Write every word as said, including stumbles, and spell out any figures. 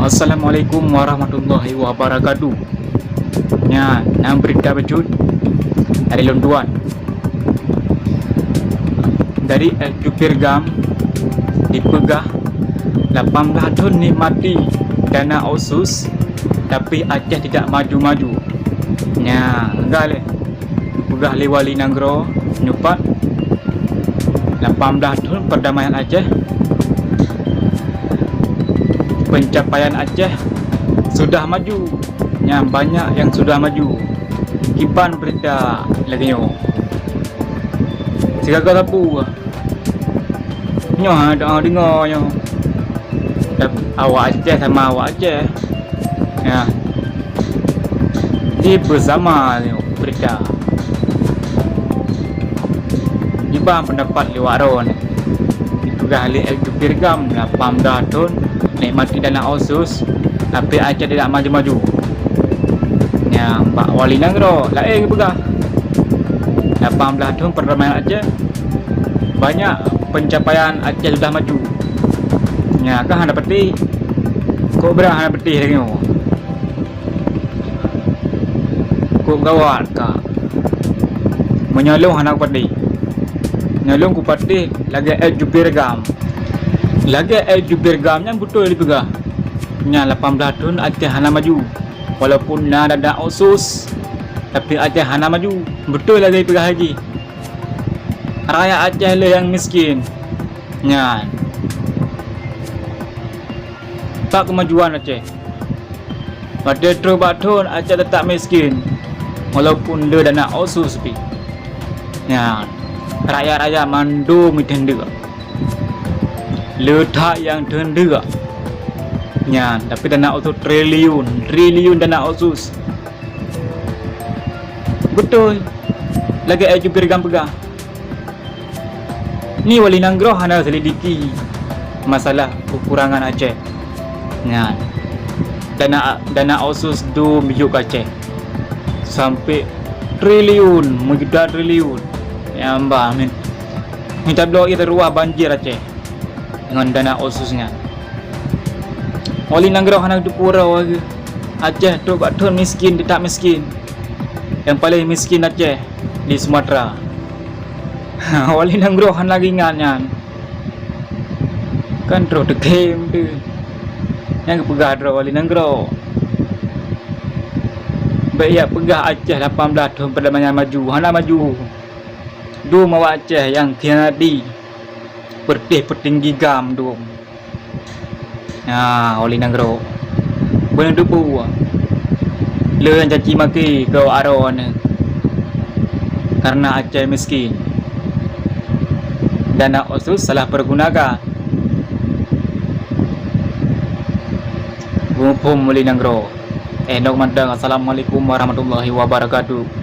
Assalamualaikum warahmatullahi wabarakatuh. Nyan, na beurita bacut dari lôn tuan. Dari L Q Pirgam dipeugah, lapan blah thon nikmati dana otsus, tapi Aceh tidak maju-maju. Nyan, geupeugah lé Wali Nanggroe nyoe pat, lapan blah thon perdamaian Aceh, pencapaian Aceh sudah maju. Nyan, banyak nyang sudah maju. Kiban beurita lagée nyoe. Sigaga sapeue? Nyoe ha, deungoe nyoe. Awak Aceh sama awak Aceh. Ya. Di bersama nyoe beurita. Kiban pendapat lé awak droe nyoe. Dipeugah lé L Q Pirgam, lapan blah thon nikmati dana otsus, tapi Aceh tidak maju-maju. Nyang bak Wali Nanggroe laén geupeugah, lapan blah thon perdamaian Aceh, banyak pencapaian Aceh sudah maju. Nyan ka hana peutéh. Kok brat hana peutéh lagée nyoe? Kok gawat ka? Meunyoe lôn hana kupatéh. Nyoe lôn kupatéh lagée L Q Pirgam. Lagée L Q Pirgam nyan beutôi dipeugah. Nyan lapan blah thon Aceh hana maju. Walaupun na dana otsus, tapi Aceh hana maju. Beutôi lagée peugah lagée. Rakyat Aceh le nyang miskin. Nyan. Pat keumajuan Aceh? Watée trok bak thon Aceh teutap miskin, walaupun le dana otsus pih. Nyan, rakyat-rakyat mandum jiteundeuk. Le that nyang teundeuk. Nyan, tapi dana otsus triliun, triliun dana otsus. Beutôi, lagée L Q Pirgam peugah. Ni Wali Nanggroe hana selidiki masalah kekurangan Aceh. Nyan, dana, dana otsus dum yôk Aceh sampai triliun, meujuta triliun. Nyang bah min, minta bloe ié ruah banjir Aceh ngon dana otsus nyan. Wali Nanggroe hana teupeu uroe lagée Aceh trok bak thon miskin, teutap miskin. Nyang paleng miskin Aceh di Sumatera. Wali Nanggroe hana geuingat nyan. Kan troh teukem tu. Nyang geupeugah droe Wali Nanggroe. Bék jak peugah Aceh lapan blah thon perdamaian maju. Hana maju. Dum awak Aceh nyang khianati. Peureuteh peutinggi gam dum. Nah, Wali Nanggroe. Beuneuteupeu. Le nyang caci maki keu awak droeneuh. Karena Aceh miskin. Dana otsus salah pergunakan. Muphom Wali Nanggroe. Eh, nok mantong. Assalamualaikum warahmatullahi wabarakatuh.